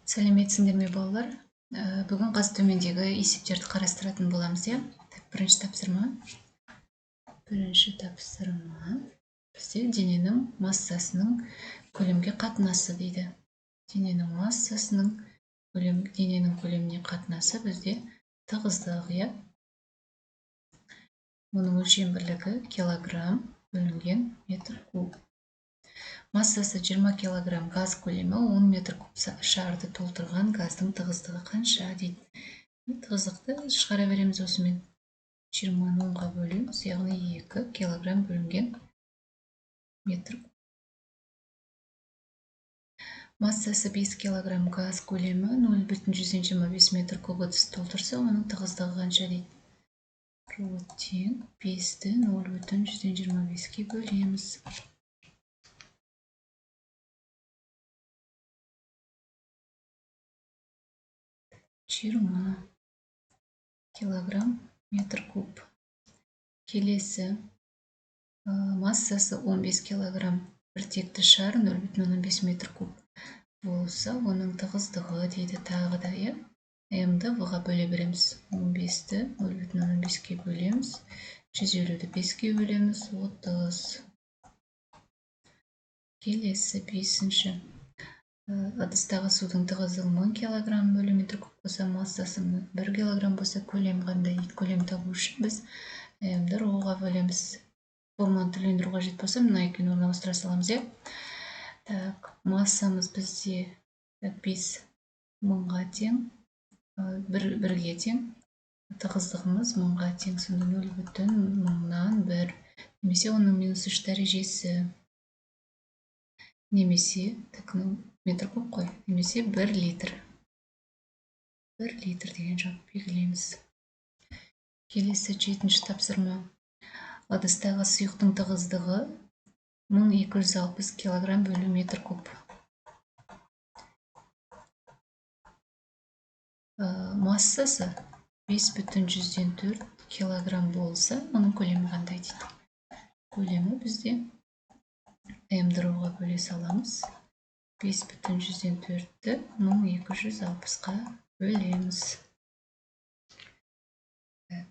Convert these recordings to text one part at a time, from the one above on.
Сәлеметсіңдер ме, балалар? Бүгін қазір төмендегі есептерді қарастыратын боламыз, иә? Так, бірінші тапсырма. Бірінші тапсырма бізде дененің массасының көлемге қатынасы дейді. Дененің массасының дененің көлеміне қатынасы бізде тығыздық, иә? Оның өлшем бірлігі килограмм бөлінген метр куб. Массасы 20 килограмм газ көлемі 10 метр куб шарды толтырған газдың тығыздығы қанша дейді. Тығыздықты шығара береміз осымен. 20-ны 10-ға бөлеміз, яғни 2 килограмм бөлінген метр куб. Массасы 5 килограмм газ көлемі 0,25 метр куб ыдыс толтырса, оның тығыздығы қанша дейді. Ро тең 5-ті 0,25-ке бөлеміз. 20 килограмм метр куб. Келесі массасы 15 килограмм біртекті шар 0,5 метр куб болса, оның тығыздығы дейді тағы да, иә? М-ді В-ға бөле береміз. 15-ті 0,5-ке бөлеміз. 150-ді 5-ке бөлеміз. 30. Келесі 5-ші. Ыдыстағы судың тығыздығы 1000 килограмм бөлу метр куб болса, массасы 1 килограмм болса, көлем қандай дейді? Көлем табу үшін біз М-ді Ро-ға бөлеміз. Форманы түрлендіру қажет болса, мына екеуін орналастыра саламыз, иә? Так, массамыз бізде 5 мыңға тең, бірге тең, тығыздығымыз мыңға тең, сонда 0,1 немесе оның минус 3 дәрежесі, немесе метр куб қой, немесе 1 литр. 1 литр деген жауап белгілейміз. Келесі 7-ші тапсырма. Ыдыстағы сұйықтың тығыздығы 1260 килограмм бөлу метр куб. Массасы 5,4 килограмм болса, оның көлемі қандай дейді? Көлемі бізде М-ді Ро-ға бөле саламыз. 5,4-ті 1260-қа бөлеміз. Так.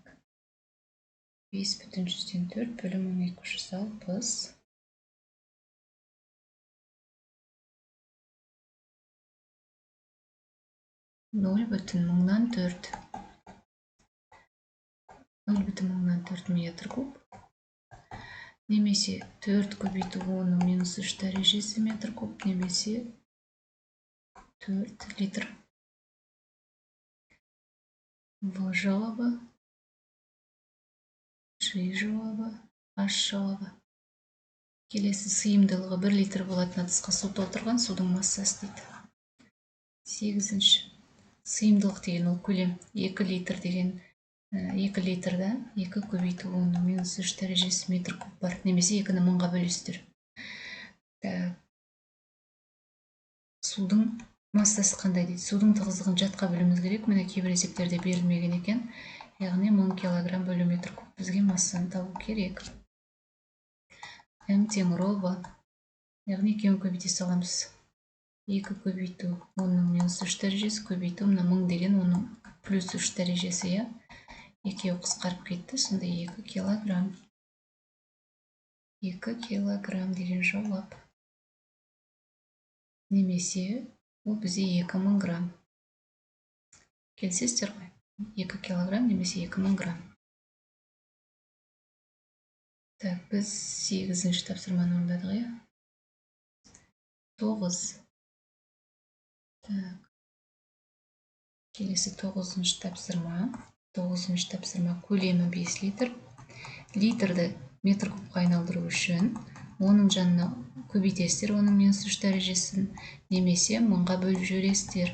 5,4 бөлу 1260. 0,4. 0,4 метр куб. Немесе 4 көбейту 10 минус 3 дәрежесі метр куб, немесе 4 литр. В жауабы, Ж жауабы, H жауабы. Келесі сыйымдылығы 1 литр болатын ыдысқа су толтырған судың массасы дейді. 8-ші. Сыйымдылық деген ол көлем. 2 литр деген 2 литрда 2 көбейту 10 минус 3 дәрежесі метр куб бар. Немесе 2-ні 1000-ға бөлесіздер. Так. Судың массасы қандай дейді? Судың тығыздығын жатқа білуіміз керек. Міне кейбір есептерде берілмеген екен. Яғни 1000 килограмм бөлу метр куб бізге массаны табу керек. М тең ро В. Яғни екеуін көбейте саламыз. 2 көбейту 10 минус 3 дәрежесі көбейту мына 1000 деген оның плюс 3 дәрежесі, иә? Екеуі қысқарып кетті, сонда 2 килограмм. 2 килограмм деген жауап. Немесе ол бізде 2000 грамм. Келісесіздер ғой? 2 килограмм немесе 2000 грамм. Так, біз 8-ші тапсырманы орындадық, иә? 9. Так. Келесі 9-шы тапсырма. 9-шы тапсырма көлемі 5 литр. Литрді метр кубқа айналдыру үшін оның жанына көбейтесіздер оның минус 3 дәрежесін, немесе 1000-ға бөліп жібересіздер.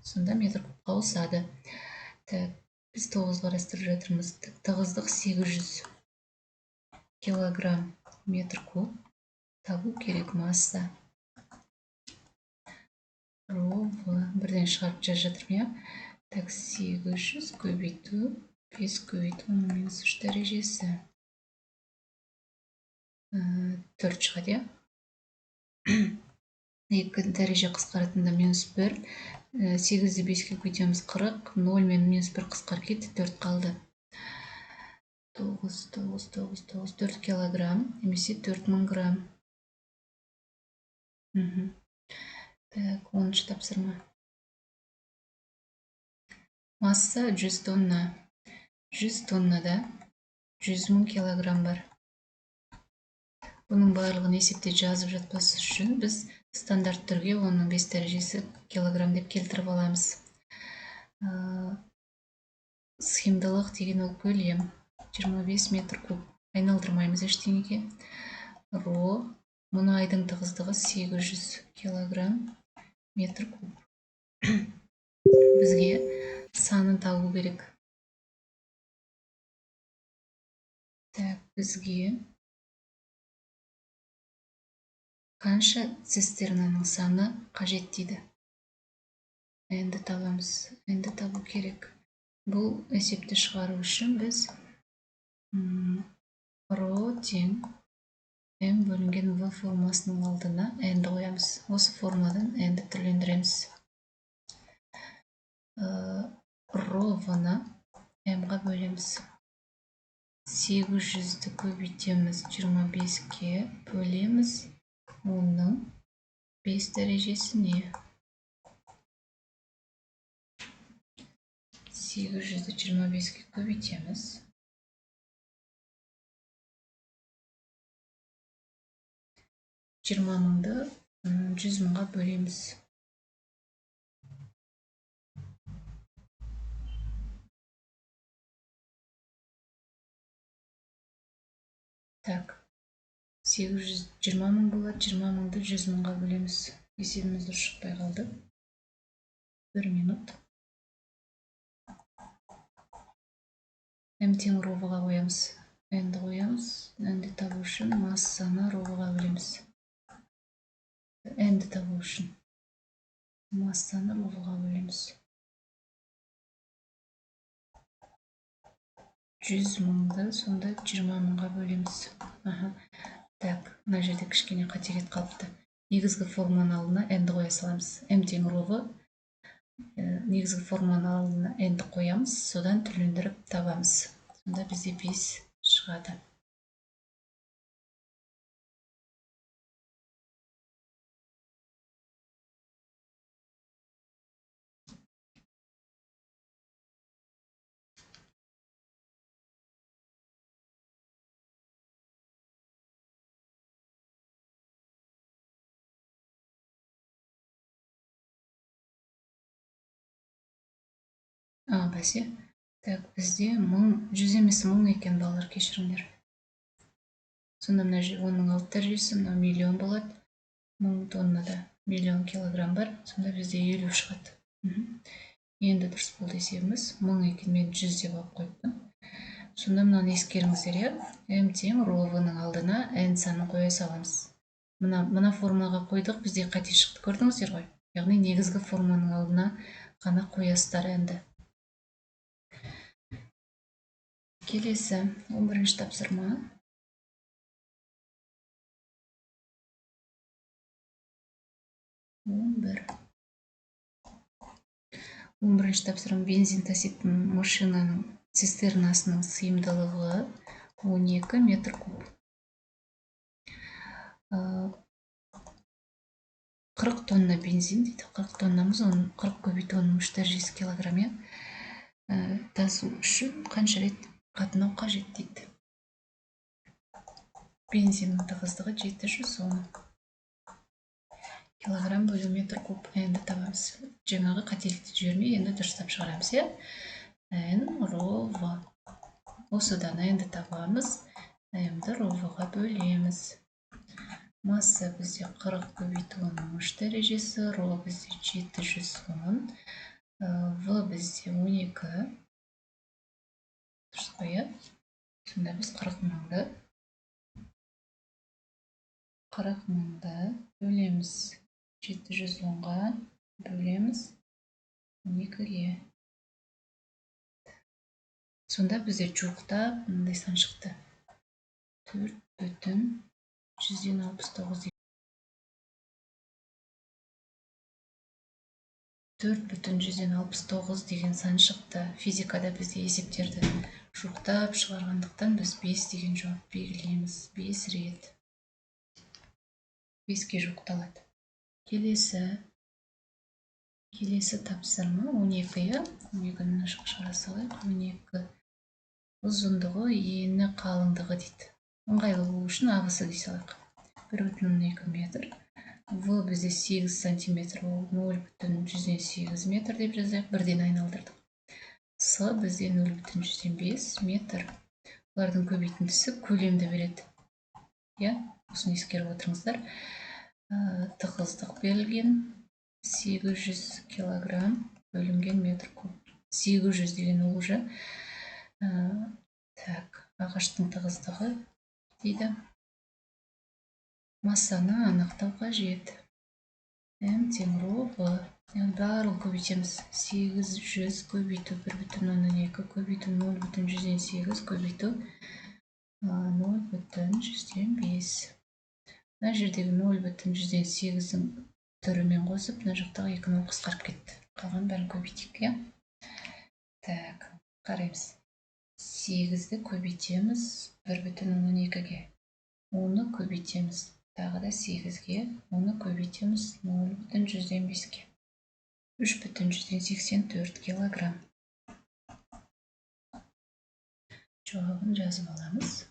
Сонда метр кубқа ауысады. Так, біз 9 қарастырып жатырмыз. Тығыздық 800 килограмм метр куб. Табу керек масса. Ро В. Бірден шығарып жазып жатырмын, иә? Так, 800 көбейту 5 көбейту 10 минус 3 дәрежесі. 4 шығады, иә? 2 дәреже қысқаратында минус 1. 8-ді 5-ке көбейтеміз 40. 0 мен минус 1 қысқарып кетті, 4 қалды. 9, 9, 9, 9, 4 килограмм немесе 4000 грамм. Так, 10-шы тапсырма. Масса 100 тонна. 100 тоннада 100 000 килограмм бар. Бұның барлығын есепте жазып жатпас үшін біз стандарт түрге оның 5 дәрежесі килограмм деп келтіріп аламыз. Сыйымдылық деген ол көлем 25 метр куб. Айналдырмаймыз ештеңеге. Ро, мұнайдың тығыздығы 800 килограмм метр куб. Бізге санын табу керек. Так, бізге қанша цистернаның саны қажет дейді. Енді табамыз. Енді табу керек. Бұл есепті шығару үшін біз ро тең м бөлінген в формуласының алдына n-ді қоямыз. Осы формуладан n-ді түрлендіреміз. Ро в-ны м-ға бөлеміз. 800-ді көбейтеміз 25-ке бөлеміз оның 5 дәрежесіне. 800-ді 25-ке көбейтеміз. 20 мыңды 100 мыңға бөлеміз. Так, 820 мың болады, 20 мыңды 100 мыңға бөлеміз. Есебіміз дұрыс шықпай қалды. 1 минут. М тең ро-ға қоямыз. Н-ді қоямыз. Н-ді табу үшін массаны ро-ға бөлеміз. Н-ді табу үшін массаны ро-ға бөлеміз. 100 мыңды сонда 20 мыңға бөлеміз. Так, мына жерде кішкене қате кетіп қалыпты. Негізгі форманың алдына n-ді қоя саламыз. М тең ро-ға, негізгі форманың алдына n-ді қоямыз, содан түрлендіріп табамыз. Сонда бізде 5 шығады. Бәсе. Так, бізде 100 емес 1000 екен, балалар, кешіріңдер. Сонда мына оның 6 дәрежесі, мынау миллион болады. 1000 тоннада миллион килограмм бар. Сонда бізде 50 шығады. Енді дұрыс болды есебіміз. 1000 екен, мен 100 деп алып қойыппын. Сонда мынаны ескеріңіздер, иә? М тең ро в-ның алдына n санын қоя саламыз. Мына формаға қойдық, бізде қате шықты, көрдіңіздер ғой? Яғни негізгі форманың алдына ғана қоясыздар енді. Келесі 11-ші тапсырма. Он бірінші тапсырма. Бензин таситын машинаның цистернасының сыйымдылығы 12 метр куб. 40 тонна бензин дейді. 40 тоннамыз, оның 40 көбейту оның 3 дәрежесі килограмм, иә? Тасу үшін қанша рет қатынау қажет дейді. Бензиннің тығыздығы 710 килограмм бөлу метр куб. Енді табамыз. Жаңағы қателікті жібермей, енді дұрыстап шығарамыз, иә? Н ро в. Осыдан енді табамыз. М-ді ро в-ға бөлеміз. Масса бізде 40 көбейту оның 3 дәрежесі, ро бізде 710, в бізде 12. Дұрыс қой, иә? Сонда біз 40 мыңды бөлеміз 710-ға, бөлеміз 12-ге. Сонда бізде жуықтап мындай сан шықты. 4,69. 4,69 деген сан шықты. Физикада бізде есептерді жуықтап шығарғандықтан біз 5 деген жауап белгілейміз. 5 рет. 5-ке жуықталады. Келесі тапсырма 12, иә? 12-ні шығара салайық. 12 ұзындығы, ені, қалыңдығы дейді. Ыңғайлы болу үшін АВС дей салайық. 1,2 метр. В бізде 8 сантиметр, ол 0,8 метр деп жазайық. Бірден айналдырдық. С бізде 0,5 метр. Бұлардың көбейтіндісі көлемді береді. Иә, осыны ескеріп отырыңыздар. Тығыздық берілген 800 килограмм бөлінген метр куб. 800 деген ол уже так, ағаштың тығыздығы дейді. Массаны анықтау қажет. М тең ро В. Яғни барлығын көбейтеміз. 800 көбейту 1,2 көбейту 0,8 көбейту 0,5. Мына жердегі 0,8-дің түрімен қосып, мына жақтағы 2 0 қысқарып кетті. Қалған бәрін көбейтейік, иә? Так, қараймыз. 8-ді көбейтеміз 1,2-ге. Оны көбейтеміз тағы да 8-ге, оны көбейтеміз 0,5-ге. 3,84 килограмм. Жауабын жазып аламыз.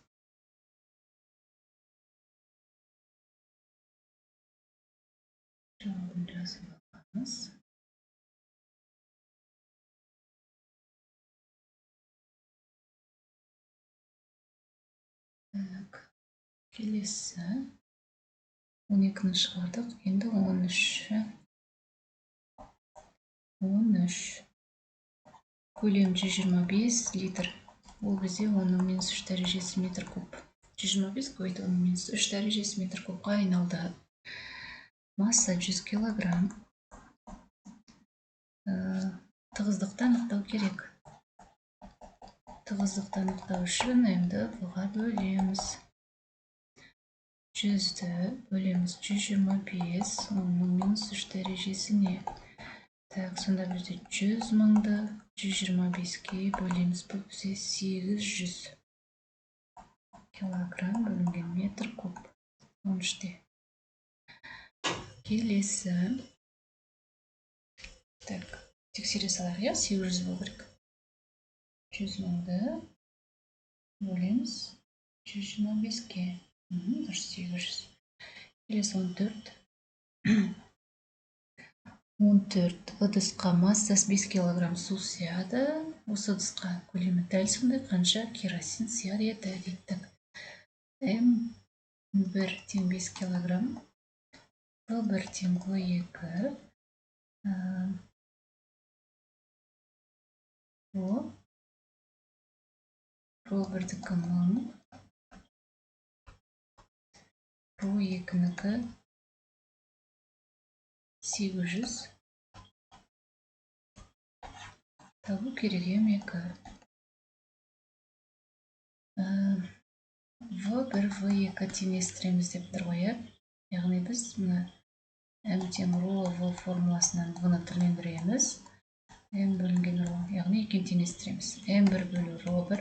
Жауабын жазып аламыз. Так, келесі 12-ні шығардық. Енді 13. 13. Көлем 125 литр. Ол бізде 10-3 дәрежесі метр куб. 125 көбейту 10-3 дәрежесі метр кубқа айналды. Масса 100 килограмм. Тығыздықты анықтау керек. Тығыздықты анықтау үшін М-ді В-ға бөлеміз. 100-ді бөлеміз 125, 10-3 дәрежесіне. Так, сонда бізде 100 мыңды 125-ке бөлеміз. Бұл бізде 800 килограмм бөлінген метр куб. 13-те. Келесі. Так, тексере салайық, иә? 800 болу керек. 100 мыңды бөлеміз 125-ке. Дұрыс, 800. Келесі 14. 14 ыдысқа массасы 5 килограмм су сияды. Осы ыдысқа көлемі дәл сондай қанша керосин сияр еді дейді. М1 тең 5 килограмм, В1 тең В2, Ро 1-дікі 1000, Ро 2-нікі 800. Табу керек М2. В1, В2 теңестіреміз деп тұр ғой, иә? Яғни біз мына М тең ро В формуласынан В-ны түрлендіреміз. М бөлінген ро, яғни екеуін теңестіреміз. М1 бөлу ро 1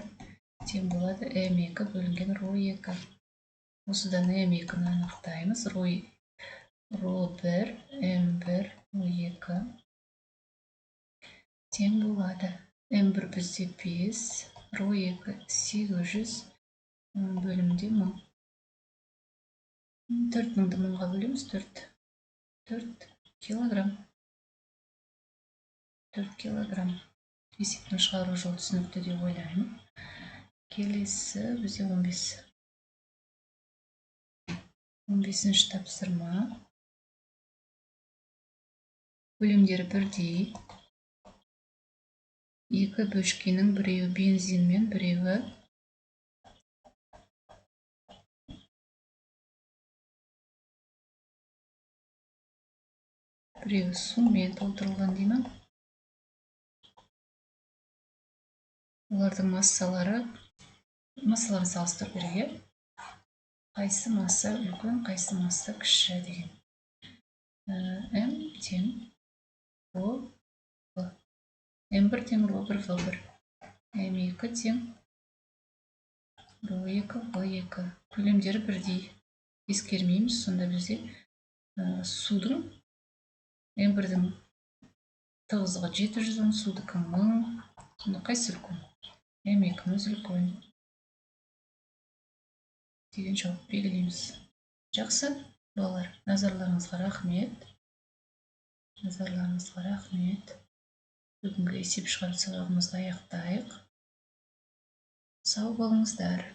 тең болады М2 бөлінген ро 2. Осыдан М2-ні анықтаймыз. Ро 1, М1, ро 2 тең болады. М1 бізде 5, ро 2 800 бөлімде 1000. 4000-ды 1000-ға бөлеміз, 4 килограмм. 4 килограмм. Есептің шығару жолы түсінікті деп ойлаймын. Келесі бізде 15. 15-ші тапсырма. Көлемдері бірдей. Екі бөшкенің біреуі бензинмен, біреуі сумен толтырылған деймін. Олардың массаларын салыстыру керек, иә? Қайсы масса үлкен, қайсы масса кіші деген. М тең О В. М1 тең ро 1 В1. М2 тең ро 2 В2. Көлемдері бірдей. Ескермейміз. Сонда бізде судың М1-дің тығыздығы 710, судікі 1000. Сонда қайсысы үлкен? М2-міз үлкен деген жауап белгілейміз. Жақсы, балалар, назарларыңызға рахмет. Назарларыңызға рахмет. Бүгінгі есеп шығару сабағымызды аяқтайық. Сау болыңыздар.